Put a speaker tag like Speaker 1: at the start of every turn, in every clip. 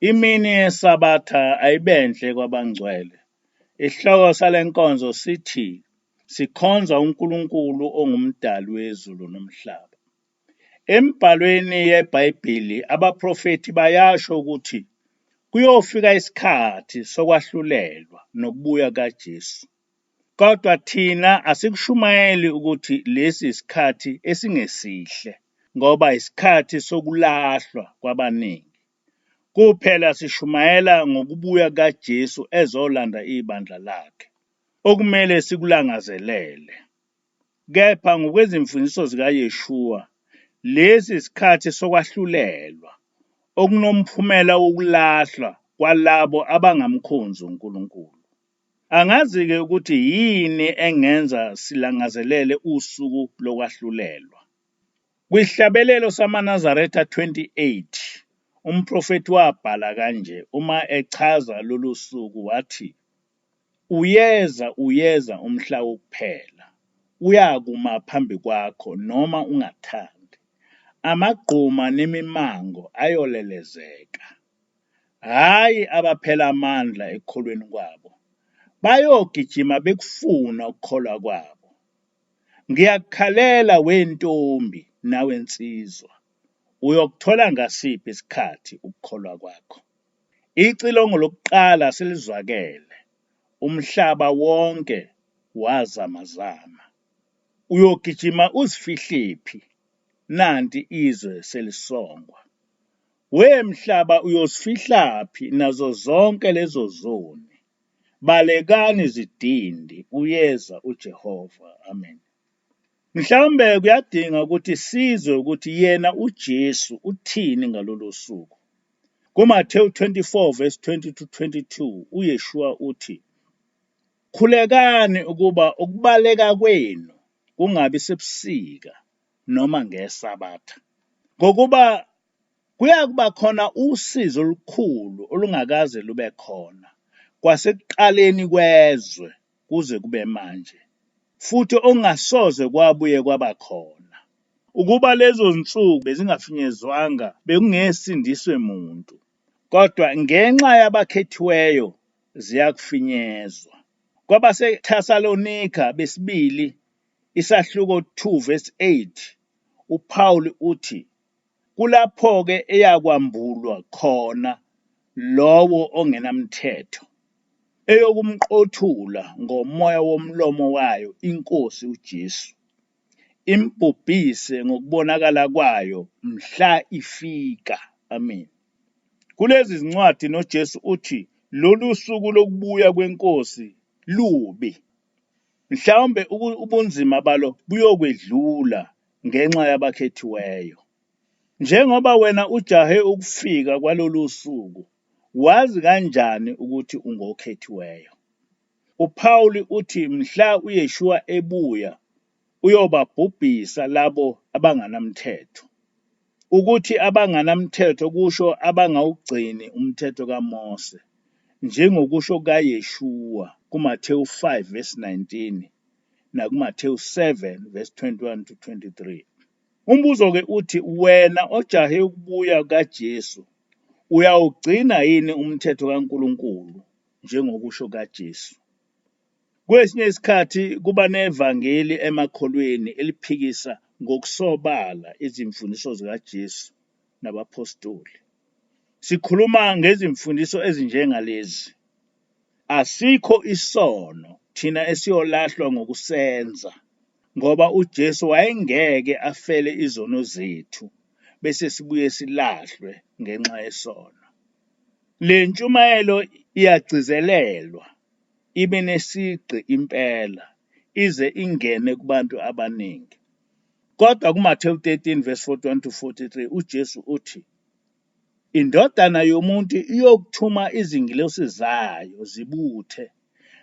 Speaker 1: Imini yeSabatha ayibenhle kwabangcwele. Isihloko sale nkonzo sithi sikhonza uNkulunkulu ongumdali wezulu nomhlaba. Emibhalweni yeBhayibheli abaprofethi bayasho ukuthi kuyofika isikhathi sokwahlulelwa nokubuya kaJesu. Kodwa thina asikushumayeli ukuthi lesi isikhathi esingesihle ngoba isikhathi sokulahlwa kwabaningi. Kuphela sishumayela ngokubuya kaJesu ezolanda ibandla lakhe, okumele sikulangazelele. Kepha ngokwezimfundiso zikaYeshua, lesi isikhathi sokwahlulelwa okunomphumela wokulahlwa kwalabo abangamkhonzi uNkulunkulu. Angazi-ke ukuthi yini engenza silangazelele usuku lokwahlulelwa. Kwihlabelelo samaNazaretha 28, umprofethi wabhala kanje uma echaza lolu suku wathi, Uyeza, uyeza umhla wokuphela, uyakuma phambi kwakho noma ungathandi. Amagquma nemimango ayolelezeka. Hhayi abaphela amandla ekukholweni kwabo, bayogijima bekufuna ukukholwa kwabo. Ngiyakukhalela we ntombi nawe nsizwa, uyokuthola ngasiphi isikhathi ukukholwa kwakho? Icilongo lokuqala selizwakele, umhlaba wonke wazamazama. Uyogijima uzifihlephi nanti izwe selisongwa? We mhlaba uyosifihlaphi nazo zonke lezo zoni? Balekani zidindi, uyeza uJehova. Amen. Mhlawumbe kuyadinga ukuthi sizwe ukuthi yena uJesu uthini ngalolu suku. KuMathewu 24 verse 20 to 22 uYeshua uthi, Khulekani ukuba ukubaleka kwenu kungabi sebusika noma ngeSabatha, ngokuba Kuyakuba khona usizi olukhulu olungakaze lube khona kwasekuqaleni kwezwe kuze kube manje, futhi okungasoze kwabuye kwaba khona. Ukuba lezo zinsuku bezingafinyezwanga bekungesindiswe muntu, kodwa ngenxa yabakhethiweyo ziyakufinyezwa. KwabaseThesalonika besibili isahluko 2 verse 8 uPawulu uthi, Kulapho-ke eyakwambulwa khona lowo ongenamthetho, eyokumqothula ngomoya womlomo wayo iNkosi uJesu, imbhubhise ngokubonakala kwayo mhla ifika. Amen. Kulezi zincwadi noJesu uthi lolu suku lokubuya kweNkosi lubi. Mhlawumbe ubunzima balo buyokwedlula ngenxa yabakhethiweyo. Njengoba wena ujahe ukufika kwalolu suku, wazi kanjani ukuthi ungokhethiweyo? UPawuli uthi mhla uYeshua ebuya uyobabhubhisa labo abanganamthetho. Ukuthi abanganamthetho kusho abangawugcini umthetho kaMose, njengokusho kukaYeshua kuMathewu 5 verse 19 nakuMathewu 7 verse 21 to 23. Umbuzo-ke uthi wena ojahe ukubuya kukaJesu uyawugcina yini umthetho kaNkulunkulu njengokusho kaJesu? Kwesinye isikhathi kuba nevangeli emakholweni eliphikisa ngokusobala izimfundiso zikaJesu nabaphostoli. Sikhuluma ngezimfundiso ezinjengalezi: Asikho isono thina esiyolahlwa ngokusenza ngoba uJesu wayengeke afele izono zethu bese sibuye silahlwe ngenxa yesono. Le ntshumayelo iyagcizelelwa ibe nesigqi impela ize ingene kubantu abaningi. Kodwa kuMathewu 13 verse 41 to 43 uJesu uthi, INdodana yomuntu iyokuthuma izingilosi zayo zibuthe,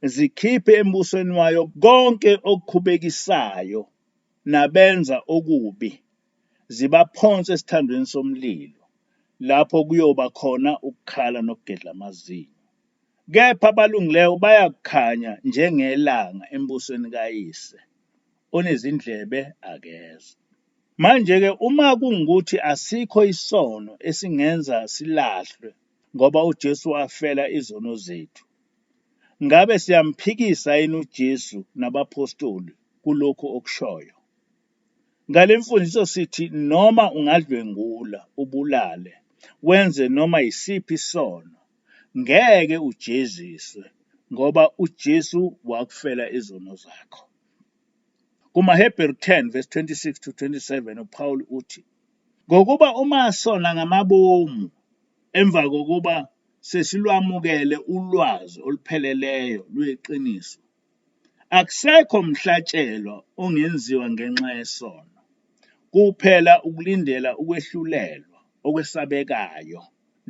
Speaker 1: zikhiphe embusweni wayo konke okukhubekisayo nabenza okubi, zibaphonse esithandweni somlilo, lapho kuyoba khona ukukhala nokugedla amazinyo. Kepha abalungileyo bayakukhanya njengelanga embusweni kaYise. Onezindlebe akezwe. Manje-ke uma kungukuthi asikho isono esingenza silahlwe ngoba uJesu wafela izono zethu. Ngabe siyamphikisa yini uJesu nabaphostoli kulokhu okushoyo? Ngale mfundiso sithi noma ungadlwengula, ubulale, wenze noma yisiphi isono, ngeke ujeziswe ngoba uJesu wakufela izono zakho. KumaHebheru 10 verse 26 to 27 uPaul uthi, Ngokuba uma sona ngamabomu emva kokuba sesilwamukele ulwazi olupheleleyo lweqiniso, akusekho mhlatshelo ongenziwa ngenxa yesono, kuphela ukulindela ukwehlulelwa okwesabekayo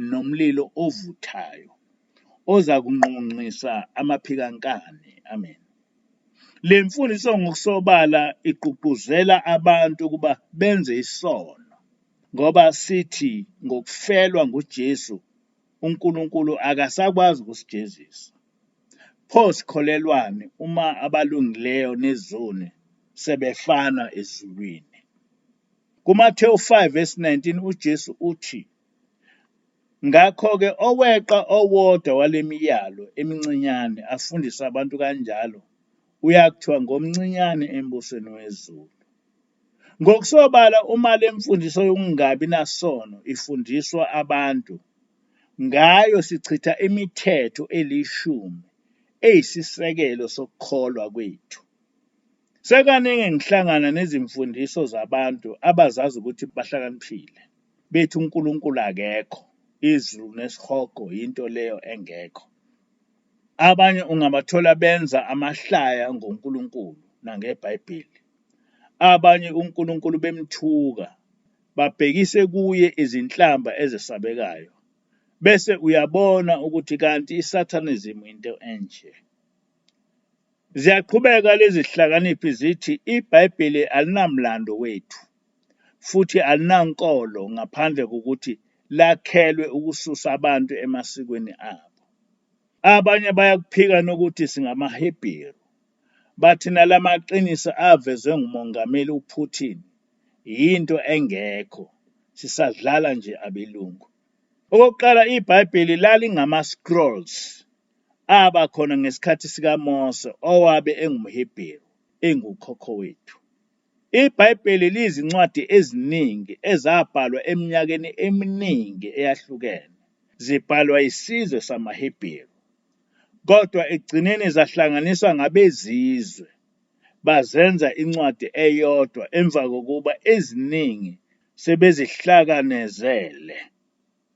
Speaker 1: nomlilo ovuthayo ozakunqonqisa amaphikankani. Amen. Le mfundiso ngokusobala igqugquzela abantu ukuba benze isono ngoba sithi ngokufelwa nguJesu uNkulunkulu akasakwazi ukusijezisa. Pho sikholelwani uma abalungileyo nezoni sebefana ezulwini? KuMathewu 5 verse 19 uJesu uthi, Ngakho-ke oweqa owodwa wale miyalo emincinyane afundise abantu kanjalo uyakuthiwa ngomncinyane embusweni wezulu. Ngokusobala uma le mfundiso yokungabi nasono ifundiswa abantu, ngayo sichitha imithetho elishumi eyisisekelo sokukholwa kwethu. Sekaningi ngihlangana nezimfundiso zabantu abazazi ukuthi bahlakaniphile. Bethi uNkulunkulu akekho, izulu nesihogo yinto leyo engekho. Abanye ungabathola benza amahlaya ngoNkulunkulu nangeBhayibheli. Abanye uNkulunkulu bemthuka, babhekise kuye izinhlamba ezesabekayo. Bese uyabona ukuthi kanti iSatanism into enje. Ziyaqhubeka lezi zihlakaniphi zithi iBhayibheli alinamlando wethu futhi alinankolo ngaphandle kokuthi lakhelwe ukususa abantu emasikweni abo. Abanye bayakuphika nokuthi singamaHebheru, bathi nalamaqiniso avezwe nguMongameli uPutin yinto engekho, sisadlala nje abelungu. Okokuqala iBhayibheli lalingama-scrolls aba khona ngesikhathi sikaMose owabe engumHebheru, engukhokho wethu. IBhayibheli liyizincwadi eziningi ezabhalwa eminyakeni eminingi eyahlukene, zibhalwa yisizwe samaHebheru, kodwa ekugcineni zahlanganiswa ngabezizwe, bazenza incwadi eyodwa emva kokuba eziningi sebezihlakanezele.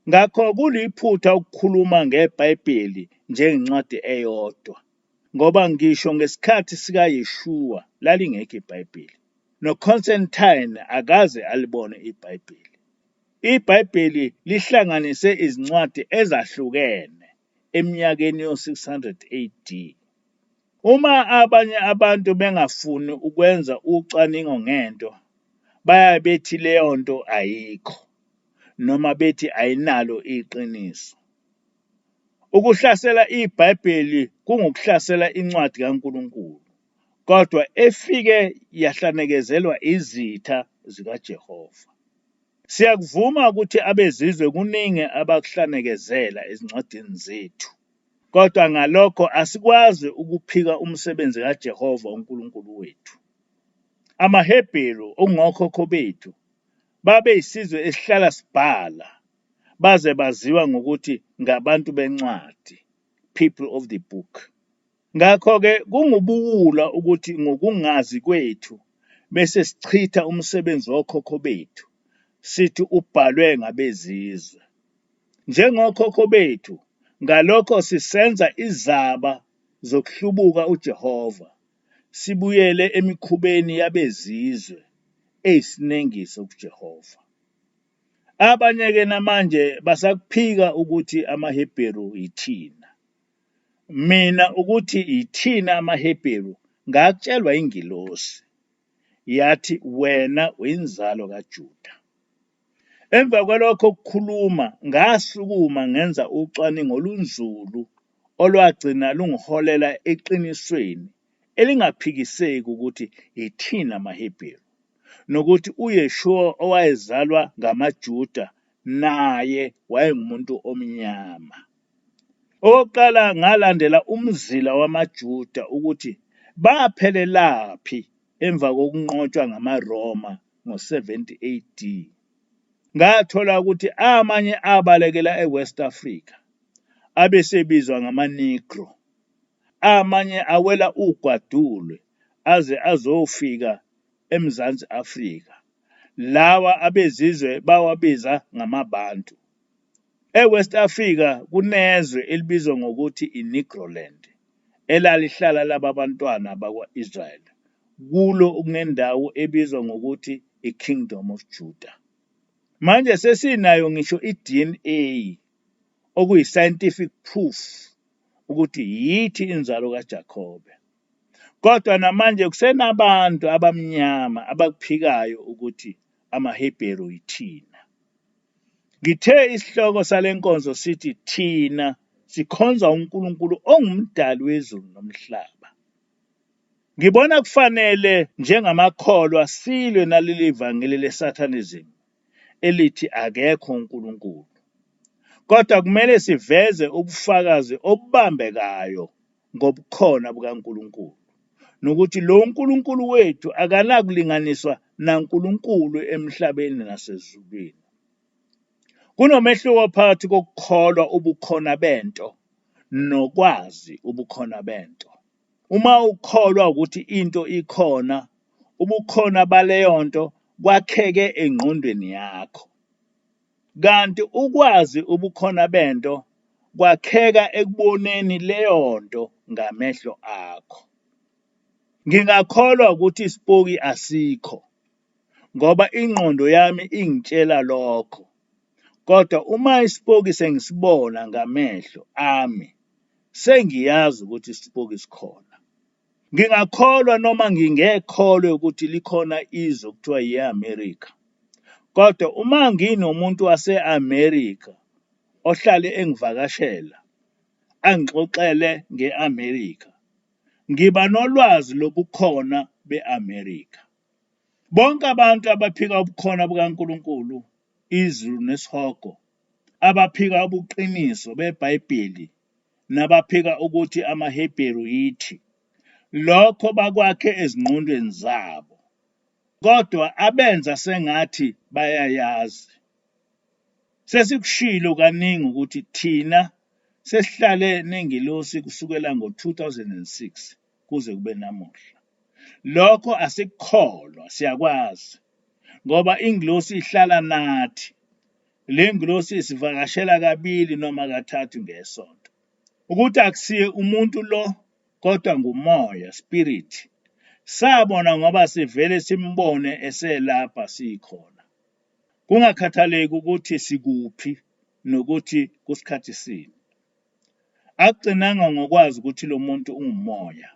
Speaker 1: Ngakho kuliphutha ukukhuluma ngeBhayibheli njengencwadi eyodwa, ngoba ngisho ngesikhathi sikaYeshua lalingekho iBhayibheli. NoConstantine akaze alibone iBhayibheli. IBhayibheli lihlanganise izincwadi ezahlukene eminyakeni yo-600 AD. Uma abanye abantu bengafuni ukwenza ucwaningo ngento, bayaye bethi leyo nto ayikho noma bethi ayinalo iqiniso. Ukuhlasela iBhayibheli kungukuhlasela incwadi kaNkulunkulu, kodwa efike yahlanekezelwa izitha zikaJehova. Siyakuvuma ukuthi abezizwe kuningi abakuhlanekezela ezincwadini zethu, kodwa ngalokho asikwazi ukuphika umsebenzi kaJehova uNkulunkulu wethu. AmaHebheru, okungokhokho bethu, babeyisizwe esihlala sibhala, baze baziwa ngokuthi ngabantu bencwadi, people of the book. Ngakho-ke kungubuwula ukuthi ngokungazi kwethu bese sichitha umsebenzi wokhokho bethu, sithi ubhalwe ngabezizwe. Njengokhokho bethu, ngalokho sisenza izaba zokuhlubuka uJehova, sibuyele emikhubeni yabezizwe eyisinengiso kuJehova. Abanye-ke namanje basakuphika ukuthi amaHebheru yithina. Mina ukuthi yithina amaHebheru ngakutshelwa ingilosi, yathi wena uyinzalo kaJuda. Emva kwalokho kukhuluma ngasukuma ngenza ucwaningo olunzulu olwagcina lungiholela eqinisweni elingaphikiseki ukuthi yithina amaHebheru nokuthi uYeshua owayezalwa ngamaJuda naye wayengumuntu omnyama. Okokuqala ngalandela umzila wamaJuda ukuthi baphelelaphi emva kokunqotshwa ngamaRoma ngo-70 AD. Ngathola ukuthi amanye abalekela eWest Africa abesebizwa ngamaNegro, amanye awela ugwadule aze azofika eMzansi Afrika. Lawa abezizwe bawabiza ngamaBantu. EWest Africa kunezwe elibizwa ngokuthi iNegroland elalihlala laba bantwana bakwa-Israel, kulo okunendawo ebizwa ngokuthi iKingdom of Judah. Manje sesinayo ngisho i-DNA okuyi-scientific proof ukuthi yithi inzalo kaJakobe. Kodwa namanje kusenabantu abamnyama abakuphikayo ukuthi amaHebheru yithina. Ngithe isihloko sale nkonzo sithi thina sikhonza uNkulunkulu ongumdali wezulu nomhlaba. Ngibona kufanele njengamakholwa silwe naleli vangeli leSatanism elithi akekho uNkulunkulu. Kodwa kumele siveze ubufakazi obubambekayo ngobukhona bukaNkulunkulu nokuthi lo Nkulunkulu wethu akanakulinganiswa naNkulunkulu emhlabeni nasezulwini. Kunomehluko phakathi kokukholwa ubukhona bento nokwazi ubukhona bento. Uma ukholwa ukuthi into ikhona, ubukhona baleyo nto kwakheke engqondweni yakho. Kanti ukwazi ubukhona bento kwakheka ekuboneni leyo nto ngamehlo akho. Ngingakholwa ukuthi isipoki asikho ngoba ingqondo yami ingitshela lokho. Kodwa uma isipoki sengisibona ngamehlo ami, sengiyazi ukuthi isipoki sikhona. Ngingakholwa noma ngingekholwe ukuthi likhona izwe okuthiwa yi-America. Kodwa uma nginomuntu wase-America ohlale engivakashela, angixoxele nge-America, ngiba nolwazi lobukhona be-America. Bonke abantu abaphika ubukhona bukaNkulunkulu, izulu nesihogo, abaphika ubuqiniso beBhayibheli nabaphika ukuthi amaHebheru yithi, lokho bakwakhe ezingqondweni zabo, kodwa abenza sengathi bayayazi. Sesikushilo kaningi ukuthi thina sesihlale nengilosi kusukela ngo-2006 kuze kube namuhla. Lokho asikukholwa, siyakwazi ngoba ingilosi ihlala nathi. Le ngilosi isivakashela kabili noma kathathu ngesonto. Ukuthi akusiye umuntu lo kodwa ngumoya, spirit. Sabona ngoba sivele simbone eselapha sikhona. Kungakhathaleki ukuthi sikuphi nokuthi kusikhathi sini. Akugcinanga ngokwazi ukuthi lo muntu ungumoya,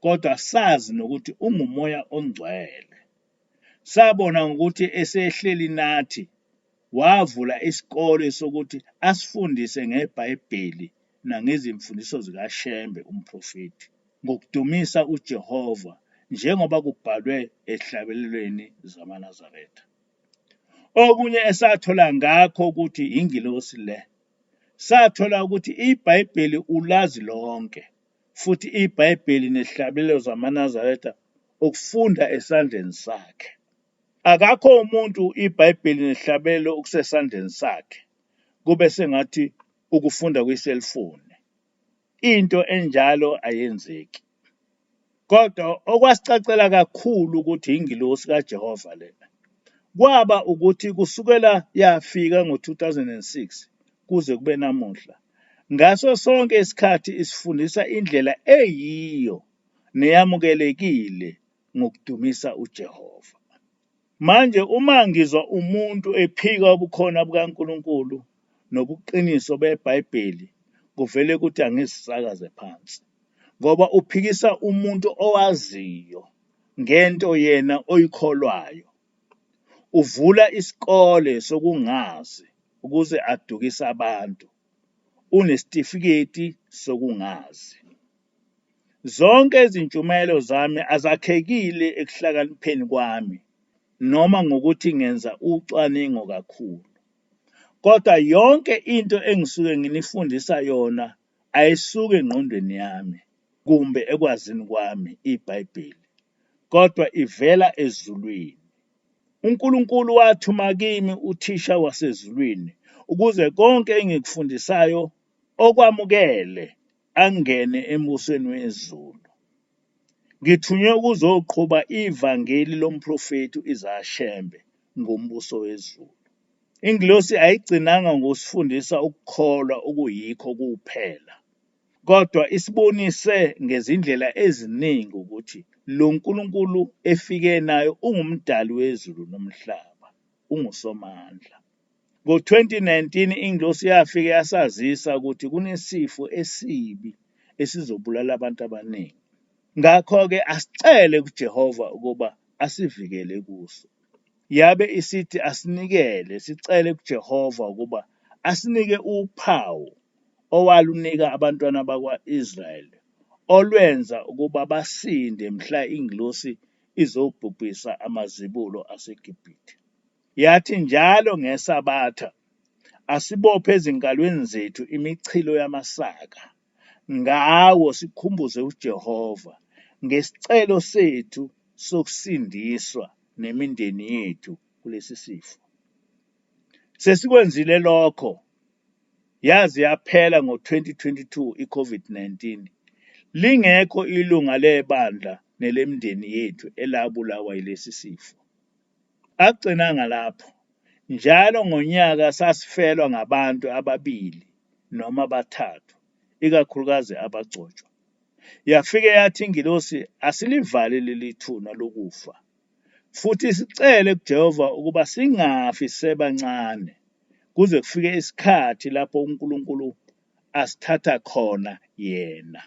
Speaker 1: kodwa sazi nokuthi ungumoya ongcwele. Sabona ngokuthi esehleli nathi wavula isikole sokuthi asifundise ngeBhayibheli nangezimfundiso zikaShembe umprofethi ngokudumisa uJehova njengoba kubhalwe ezihlabelelweni zamaNazaretha. Okunye esathola ngakho ukuthi ingilosi le, sathola ukuthi iBhayibheli ulazi lonke futhi iBhayibheli nezihlabelelo zamaNazaretha ukufunda esandleni sakhe. Akakho umuntu iBhayibheli nezihlabelelo okusesandleni sakhe kube sengathi ukufunda kwi-cellphone. Into enjalo ayenzeki. Kodwa okwasicacela kakhulu ukuthi ingilosi kaJehova lena kwaba ukuthi kusukela yafika ngo-2006 kuze kube namuhla, ngaso sonke isikhathi isifundisa indlela eyiyo neyamukelekile ngokudumisa uJehova. Manje uma ngizwa umuntu ephika ubukhona bukaNkulunkulu nobuqiniso beBhayibheli, kuvele kuthi angizisakaze phansi, ngoba uphikisa umuntu owaziyo ngento yena oyikholwayo. Uvula isikole sokungazi ukuze adukise abantu. Unesitifiketi sokungazi. Zonke izintshumayelo zami azakhekile ekuhlakanipheni kwami noma ngokuthi ngenza ucwaningo kakhulu. Kodwa yonke into engisuke nginifundisa yona ayisuki engqondweni yami kumbe ekwazini kwami iBhayibheli, kodwa ivela ezulwini. UNkulunkulu wathuma kimi uthisha wasezulwini ukuze konke engikufundisayo okwamukele angene embusweni wezulu. Ngithunywe ukuzoqhuba ivangeli lomprofethi u-Isaya Shembe ngombuso wezulu. Ingilosi ayigcinanga ngokusifundisa ukukholwa okuyikho kuphela, kodwa isibonise ngezindlela eziningi ukuthi lo Nkulunkulu efike naye ungumdali wezulu nomhlaba, unguSomandla. Ngo-2019 ingilosi yafike yasazisa ukuthi kunesifo esibi esizobulala abantu abaningi. Ngakho-ke asicele kuJehova ukuba asivikele kuso. Yabe isithi asinikele sicele kuJehova ukuba asinike uphawu owalunika abantwana bakwa-Israel olwenza ukuba basinde mhla ingilosi izobhubhisa amazibulo aseGibhithe. Yathi njalo ngeSabatha asibophe ezinkalweni zethu imichilo yamasaka, ngawo sikhumbuze uJehova ngesicelo sethu sokusindiswa nemindeni yethu kulesi sifo. Sesikwenzile lokho yaze yaphela ngo-2022 i-COVID-19 lingekho ilunga lebandla nelemindeni yethu elabulawa yilesi sifo. Akugcinanga lapho, njalo ngonyaka sasifelwa ngabantu ababili noma abathathu, ikakhulukazi abagcotshwa. Yafike yathi ingilosi asilivale leli thuna lokufa futhi sicele kuJehova ukuba singafi sisebancane kuze kufike isikhathi lapho uNkulunkulu asithatha khona yena.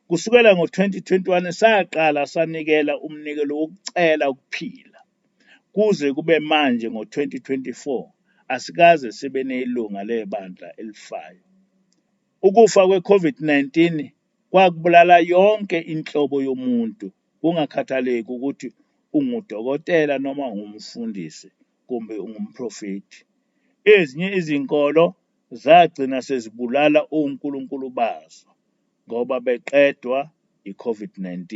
Speaker 1: Kusukela ngo-2021 saqala sanikela umnikelo wokucela ukuphila kuze kube manje ngo-2024 asikaze sibe nelunga lebandla elifayo. Ukufa kwe-COVID-19 kwakubulala yonke inhlobo yomuntu kungakhathaleki ukuthi ungudokotela noma ungumfundisi kumbe ungumprofethi. Ezinye izinkolo zagcina sezibulala onkulunkulu bazo ngoba beqedwa i-COVID-19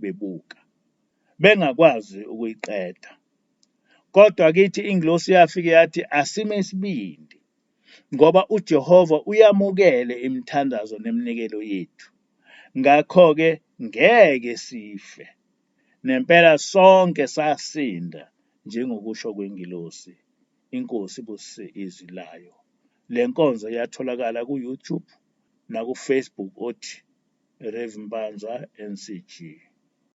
Speaker 1: bebuka bengakwazi ukuyiqeda. Kodwa kithi ingilosi yafike yathi asime isibindi ngoba uJehova uyamukele imithandazo neminikelo yethu. Ngakho-ke ngeke sife. Nempela sonke sasinda njengokusho kwengilosi. INkosi ibusise izwi layo. Le nkonzo iyatholakala ku-YouTube naku-Facebook othi Rev Mpanza NCG.